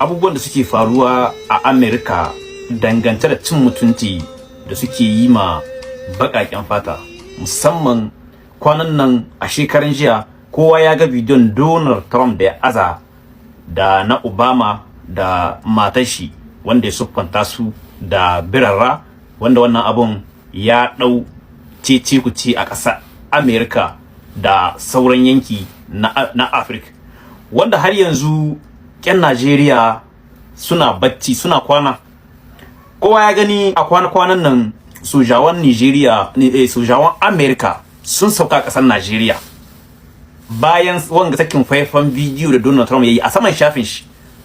Abubuwan da suke faruwa a Amerika dangance da cin mutunci da suke yi ma baƙaƙen fata, musamman kwanan nan, a shekaran jiya, kowa ya ga bidiyon Donald Trump da ya aza da na Obama da matar shi, wanda ya siffanta su da birarra, wanda wannan abun ya ɗau cece kuce a ƙasar Amerika da sauran yanki na Afirka, wanda har yanzu 'yan Najeriya suna bacci, suna kwana. Kowa ya gani a kwana-kwanan nan sojawan Nigeria, sojawan Amerika sun sauka ƙasar Najeriya bayan wanga sakin faifan bidiyo da Donald Trump ya yi a saman shafin shi.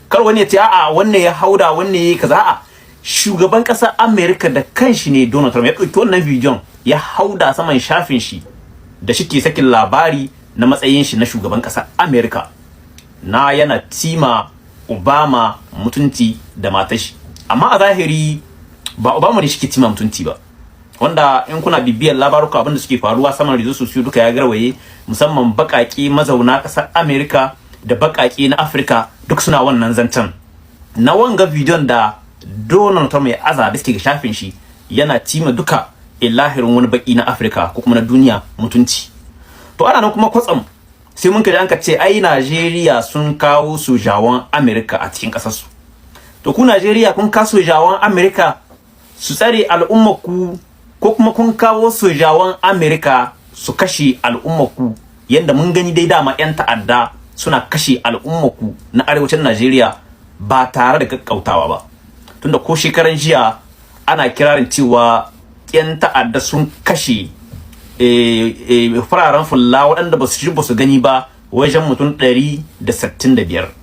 Kar wani ya ce a'a, wannan ya hauda, wannan ya yi kaza. A'a, shugaban ƙasar Amerika da kanshi ne, Donald Trump, ya ɗauki wannan bidiyon ya hauda saman shafin shi da shi ke sakin labari na matsayin shi na shugaban ƙasar Amerika, na yana tima Obama mutunci da matar shi. Amma a zahiri ba Obama ne shi ke tima mutunci ba, wanda in kuna bibiyar labaruka, abinda suke faruwa saman réseaux sociaux duka ya garwaye, musamman baƙaƙe mazauna ƙasar Amerika da baƙaƙe na Afirka, duk suna wannan zancen na wanga bidiyon da Donald Trump ya aza da suke ga shafin shi, yana tima duka ilahirin wani baki na Afirka ko kuma na duniya mutunci. To, ana nan kuma kwatsam sai mun kaji an ka ce ai Najeriya sun kawo sojawan Amerika a cikin ƙasarsu. To, ku Najeriya, kun kawo sojawan Amerika su tsare al'ummar ku, ko kuma kun kawo sojawan Amerika su kashe al'ummar ku, yanda mun gani dai dama 'yan ta'adda suna kashe al'ummar ku na arewacin Najeriya ba tare da kakkautawa ba? Tunda ko shekaran jiya ana kirarin cewa 'yan ta'adda sun kashe fararen fulla waɗanda ba su ji ba su gani ba, wajen mutum 165,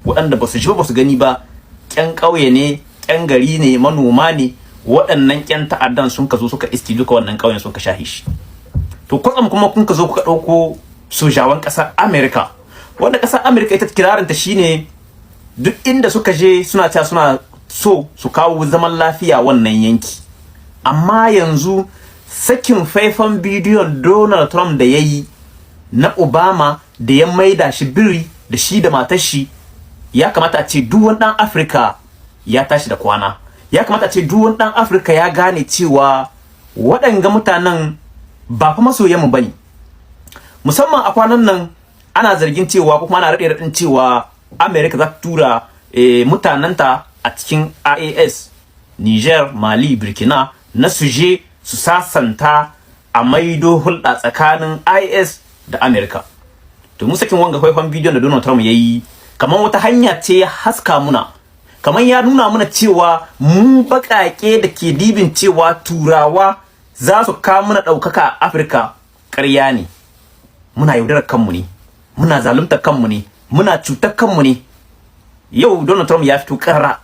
waɗanda ba su ji ba su gani ba, ƙyan ƙauye ne, ƙyan gari ne, manoma ne. Waɗannan ƙyan ta'addan sun ka zo suka iski duka wannan ƙauyen, sun ka shahi shi. To, kwatsam kuma kun ka zo kuka ɗauko sojawan ƙasar Amerika, wanda ƙasar Amerika ita kirarinta shine duk inda suka je suna cewa suna so su kawo zaman lafiya wannan yanki. Amma yanzu sakin faifan bidiyon Donald Trump da ya yi na Obama da ya maida shi biri da shi da matar shi, ya kamata a ce duk wani ɗan Afirka ya tashi da kwana. Ya kamata a ce duk wani ɗan Afirka ya gane cewa waɗanga mutanen ba fa masoyanmu ba ne. Musamman a kwanan nan ana zargin cewa, ko kuma ana raɗe raɗin cewa, Amerika za ta tura mutanenta a cikin IAS, Niger, Mali, Burkina, na su je su sasanta a maido hulɗa tsakanin IS da Amerika. To, mu sakin wanga faifan bidiyon da Donald Trump ya yi kamar wata hanya ce ya haska muna, kamar ya nuna muna cewa mu baƙaƙe da ke dibin cewa Turawa za su kawo muna ɗaukaka a Afirka, ƙarya ne. Muna yaudarar kanmu ne, muna zaluntar kanmu ne, muna cutar kanmu ne. Yau Donald Trump ya fito ƙarara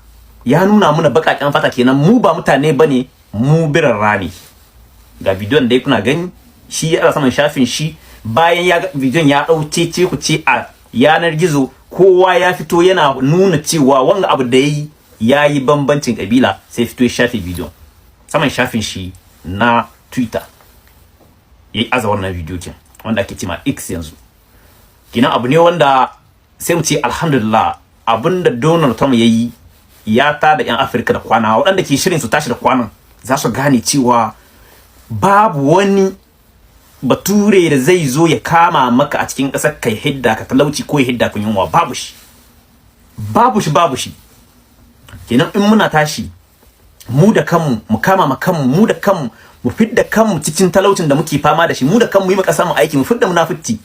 ya nuna muna baƙaƙen fata kenan mu ba mutane bane, mu birarra ne. Ga bidiyon da kuna gani, shi ya saman shafin shi. Bayan ya ga bidiyon ya ɗau cece ku ce a yanar gizo, kowa ya fito yana nuna cewa wanga abu da yayi yayi bambancin kabila, sai fito ya shafe bidiyon saman shafin shi na Twitter, yayi aza wannan bidiyo kin, wanda ake cewa X yanzu. Kina abu ne wanda sai mu ce alhamdulillah, abinda Donald Trump yayi ya tada yan Afirka da kwana. Waɗanda ke shirin su tashi da kwanan za su gane cewa babu wani Bature da zai zo ya kama maka a cikin ƙasar kai hidda ka talauci ko ya hidda ka yunwa. Babu shi, babu shi, babu shi. Kenan in muna tashi mu da kanmu, mu kama ma kanmu, mu da kanmu mu fidda kanmu cikin talaucin da muke fama da shi, mu da kanmu yi ma ƙasa mu aiki, mu fidda munafici,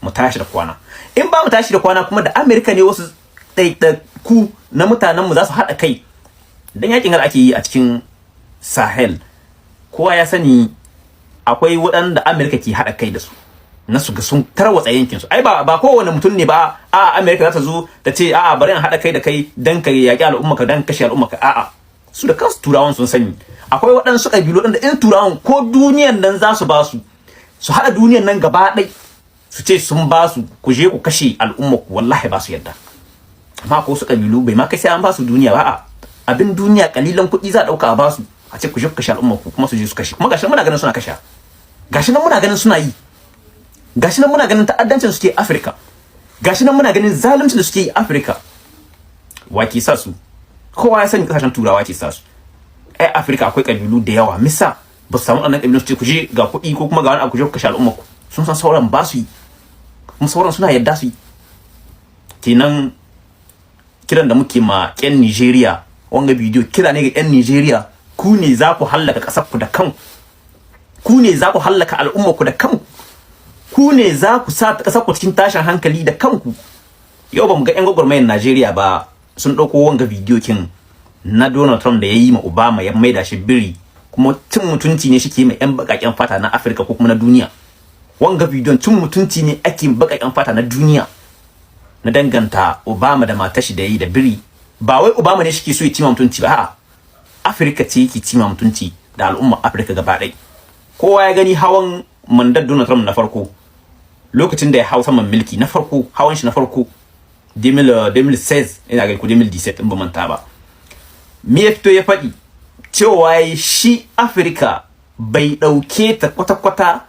mu tashi da kwana. In ba mu tashi da kwana kuma, da Amerika ne wasu ɗaiɗaiku na mutanen mu za su haɗa kai dan yakin da ake yi a cikin Sahel. Kowa ya sani akwai waɗanda Amerika ke haɗa kai da su na su ga sun tarwatsa yankin su. Ai ba kowane mutum ne ba a Amerika za ta zo ta ce a'a, bari in haɗa kai da kai dan ka yaƙi al'umma ka, dan kashe al'umma ka. A'a, su da kansu Turawan sun sani akwai waɗansu ƙabilu waɗanda in Turawan ko duniyan nan za su ba su, su haɗa duniyan nan gaba ɗai, su ce sun ba su, ku je ku kashe al'umma ku, wallahi ba su yadda. Amma ko su ƙabilu bai ma kai sai an ba su duniya ba, a abin duniya kalilan kuɗi za a ɗauka a ba su, a ce ku je ku kashe al'umma ku, kuma su je su kashe. Kuma gashi muna ganin suna kashe, gashi nan muna ganin suna yi, gashi nan muna ganin ta'addancin suke Afirka, gashi nan muna ganin zaluncin da suke yi Afirka. Wa ke sa su? Kowa ya sani kasashen Turawa ke sa su. Ai Afirka akwai kabilu da yawa. Misa ba su samu waɗannan kabilun su ce ku je, ga kuɗi ko kuma ga wani abu, ku je ku kashe al'umma ku? Sun san sauran ba su yi, kuma sauran suna yadda su yi. Kenan kiran da muke ma 'yan Nigeria, wanga bidiyo kira ne ga 'yan Nigeria: ku ne za ku hallaka ƙasar ku da kanku, ku ne za ku hallaka al'umma ku da kanku, ku ne za ku sa ƙasar ku cikin tashin hankali da kanku. Yau ba mu ga 'yan gwagwarmayar Najeriya ba sun ɗauko wanga bidiyo kin na Donald Trump da ya yi ma Obama, ya maida shi biri, kuma cin mutunci ne shi ke mai 'yan baƙaƙen fata na Afirka ko kuma na duniya. Wanga bidiyon cin mutunci ne ake baƙaƙen fata na duniya, na danganta Obama da matar shi da yi da biri. Ba wai Obama ne shi ke so ya cima mutunci ba, a'a, Afirka ce yake cima mutunci da al'umma Afirka gaba ɗaya. Kowa ya gani hawan mandar Donald Trump na farko, lokacin da ya hau saman mulki na farko, hawan shi na farko 2016 ina ga, ko 2017 in ba manta ba, me ya fito ya faɗi? Cewa shi Afirka bai ɗauke ta kwata-kwata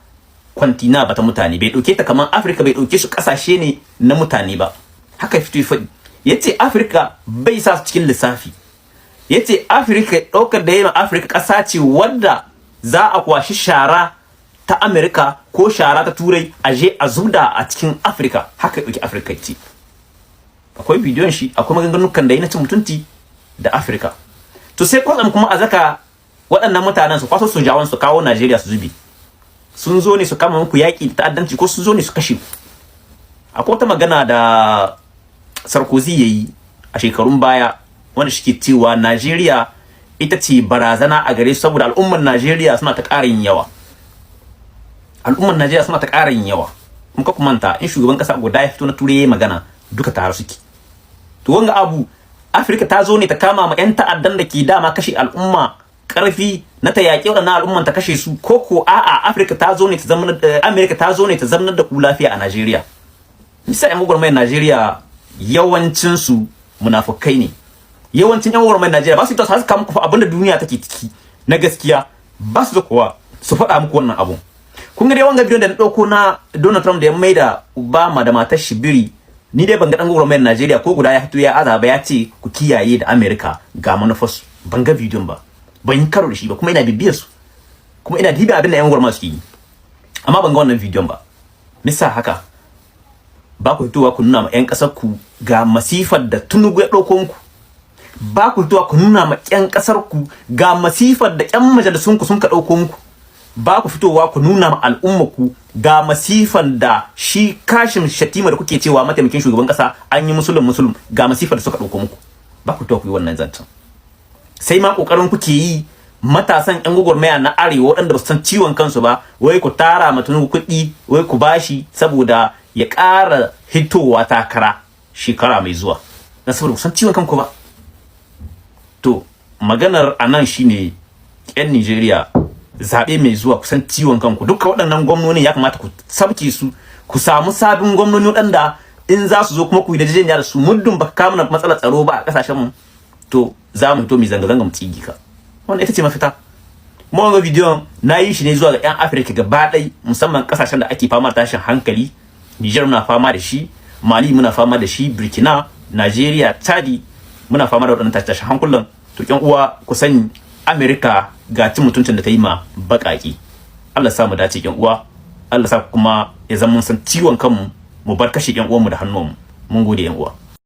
continent ba ta mutane, bai ɗauke ta kamar Afirka, bai ɗauke su ƙasashe ne na mutane ba. Haka ya fito ya faɗi, ya ce Afirka bai sa su cikin lissafi. Ya ce Afirka, ɗaukar da yayin Afirka ƙasa ce wadda za a kwashi shara ta Amerika ko shara ta Turai a je a zubda a cikin Afirka. Haka ya ɗauki Afirka ce. Akwai bidiyon shi, akwai maganganukan da yi na cin mutunci da Afirka. To sai kwatsam kuma a zaka waɗannan mutanen su kwaso sojawan su kawo Najeriya su zubi. Sun zo ne su kama muku yaƙi da ta'addanci ko sun zo ne su kashe ku? Akwai wata magana da Sarkozy ya yi a shekarun baya wanda shi ke cewa Najeriya ita ce barazana a gare su saboda al'ummar Najeriya suna ta ƙara yin yawa. Al'ummar Najeriya suna ta ƙara yin yawa. Muka kumanta in shugaban ƙasa guda ya fito na Turai magana, duka tare suke. To wanga abu, Afirka ta zo ne ta kama ma 'yan ta'addan da ke dama kashe al'umma karfi na ta yaƙi waɗannan al'umman ta kashe su, ko ko a'a, Afirka ta zo ne ta zama, Amerika ta zo ne ta zama da ku lafiya a Najeriya? Misali, 'yan gwagwarmayar Najeriya yawancin su munafukai ne. Yawancin 'yan gwagwarmayar Najeriya ba su yi su haska muku abinda duniya take ciki na gaskiya, ba su kowa su faɗa muku wannan abu. Kun ga dai wanga bidiyon da na ɗauko na Donald Trump da ya maida Obama da matar shi biri, ni dai ban ga dan gwagwarmayar Najeriya ko guda ya fito ya azaba ya ce ku kiyaye da Amerika, ga manufarsu. Ban ga bidiyon ba, ban yi karo da shi ba, kuma ina bibiyar su, kuma ina diba abin da yan gwagwarmaya suke yi, amma ban ga wannan bidiyon ba. Misa haka ba ku fitowa ku nuna ma 'yan ƙasar ku ga masifar da Tinubu ya ɗauko muku? Ba ku fitowa ku nuna ma 'yan ƙasar ku ga masifar da 'yan majalisun ku sun ka ɗauko muku? Ba ku fitowa ku nuna ma al'umma ku ga masifan da shi Kashim Shettima da kuke cewa mataimakin shugaban kasa an yi musulun musulun, ga masifar da suka ɗauko muku? Ba ku fitowa ku yi wannan zancen. Sai ma kokarin kuke yi matasan yan gwagwarmaya na Arewa waɗanda ba su san ciwon kansu ba, wai ku tara ma Tinubu kuɗi, wai ku bashi saboda ya ƙara hitowa takara shekara mai zuwa, na saboda ku san ciwon kanku ba. To maganar anan shine, yan Nigeria, zaɓe mai zuwa kusan ciwon kanku. Duka waɗannan gwamnoni ya kamata ku sabke su, ku samu sabin gwamnoni waɗanda in za su zo kuma ku yi da su, muddin baka kawo mana matsalar tsaro ba a ƙasashen mu, to za mu fito mu zanga-zanga mu tsigi ka. Wannan ita ce mafita. Kuma wanga bidiyon na yi shi ne zuwa ga 'yan Afirka gaba ɗai, musamman ƙasashen da ake fama da tashin hankali. Niger muna fama da shi, Mali muna fama da shi, Burkina, Nigeria, Chadi, muna fama da waɗannan tashin hankulan. To ƴan uwa, ku sani Amerika ga cin mutuncin da ta yi ma baƙaƙe. Allah sa mu dace, ƴan uwa. Allah sa kuma ya zama mun san ciwon kanmu, mu bar kashe ƴan uwanmu da hannuwanmu. Mun gode, ƴan uwa.